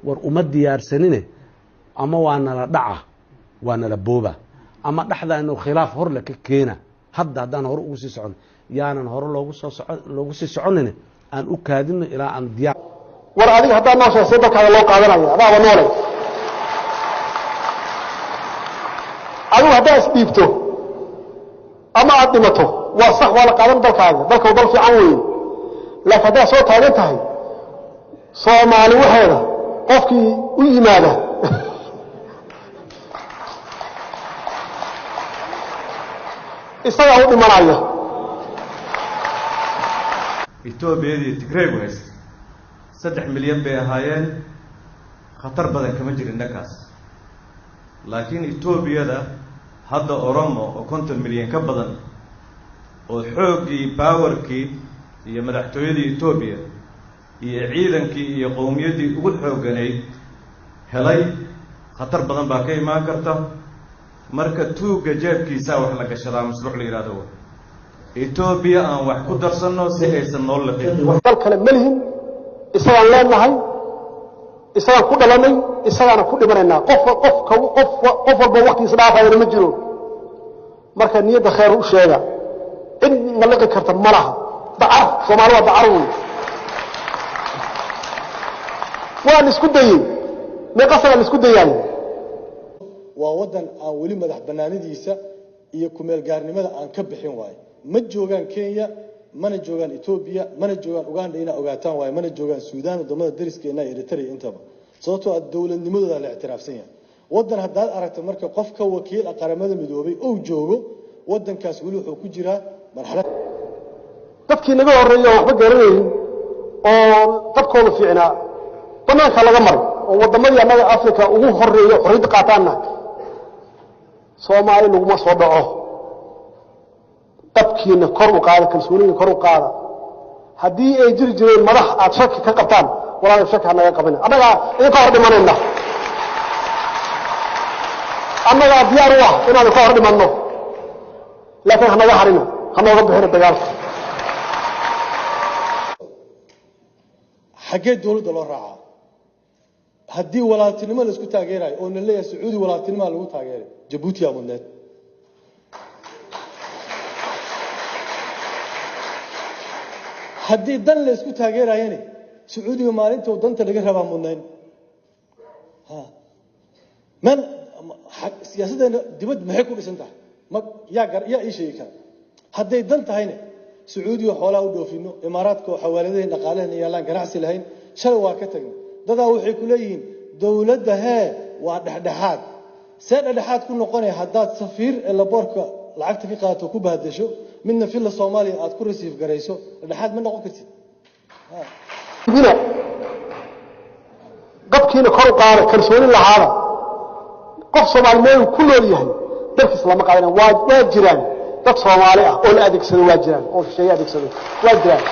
War uma diyaarsanine, ama waa nala dhaca, waa nala booba, ama dhexdaanu khilaaf horle ka keena. Hadda haddaan hore ugu sii socon, yaanan hore loogu soo soco loogu sii soconine, aan u kaadino ilaa aan diyaar. War adiga haddaad nooshahay, see dalkaada loo qaadanaya? Adaaba noole. Adigu haddaad isdhiibto ama aad dhimato, waa sax, waa la qaadan dalkaaga. Dalka dal fiican weeye, laakiin haddaad soo taagan tahay Soomaali waxeeda, qofkii u yimaada isagaa u dhimanaya. Etoobiyadii Tigreegu haysta 3 milyan bay ahaayeen, khatar badan kama jirin dhankaas. Laakiin Etoobiyada hadda Oromo oo 50 milyan ka badan, oo xooggii, powerkii iyo madaxtooyadii Etoobiya iyo ciidankii iyo qowmiyaddii ugu xoogganayd helay, khatar badan baa ka imaan karta. Marka tuugga jeebkiisaa wax la gashadaa mashruuc la yidhahdo Etoobiya aan wax ku darsanno si aysan noo liqin. Dal kale ma lihin, isagaan leenahay, isagaan ku dhalanay, isagaana ku dhimanaynaa. Qof qof qof qof walba waktigiisa dhaafayana ma jiro. Marka niyadda khayr u sheega, cid na liqi karta ma laha. Dacar Soomaali waa dacar wey. Waa la isku dayey, meeqa sana la isku dayaay? Waa waddan aan weli madax bannaanidiisa iyo kumeel gaarnimada aan ka bixin waayo. Ma joogaan Kenya, mana joogaan Etoobiya, mana joogaan Uganda, inaa ogaataan waayo, mana joogaan Suudaan, waddamada dariskeena, Eritrea intaba, sababtoo ah dowladnimadooda la ictiraafsan yahay. Waddan haddaad aragto marka qof ka wakiil ah Qaramada Midoobay ou joogo, waddankaas weli wuxuu ku jiraa marxalad. Dadkii naga horreeya oo waxba garanaynin oo dabkooda fiicnaa banaanka laga maray, oo waddamadii annaga Africa ugu horreeya xorriyadda qaataanna, Soomaali laguma soo dhaco. Dabkiina kor u qaada, kalsoonidiina kor u qaada. Haddii ay jiri jireen madax aad shaki ka qabtaan, walaal, shaki ha naga qabina. Annagaa idinka hor dhimanayna, annagaa diyaar u ah inaanu ka hor dhimanno, laakiin hanaga harina, hanooga bixina dagaalka. Xaggee dowladda loo raacaa haddii walaaltinimo la isku taageerayo oo na leeyahay Sacuudi walaaltinimaa lagu taageeray? Jabuutiyaa mudneed. Haddii dan la isku taageerayani, Sacuudiga maalinta danta laga rabaa mudnayn. Meel siyaasaddeena dibadda maxay ku dhisan tahay? Ma yaa gar yaa ii sheegi kara? Hadday dan tahayna, Sacuudiga xoolaha u dhoofino, Imaaraadka oo xawaaladahen dhaqaalehen yaalaan, ganacsi lahayn shalay waa ka tagnay. Dadaa waxay ku leeyihiin dowladda hee waa dhexdhexaad. See dhexdhexaad ku noqonaya haddaad safiir elaboorka lacagta ka qaadato ku bahdasho, midna Villa Soomaaliya aad ku receive garayso? Dhexdhexaad ma noqon kartid. Bina qabkiina kor u qaada, kalsooni lahaada. Qof Soomaali meel ku nool yahay dalkiis lama qaadana. Waa jiraan dad Soomaali ah oo la adeegsado, waa jiraan oo shisheeye adeegsado, waa jiraan.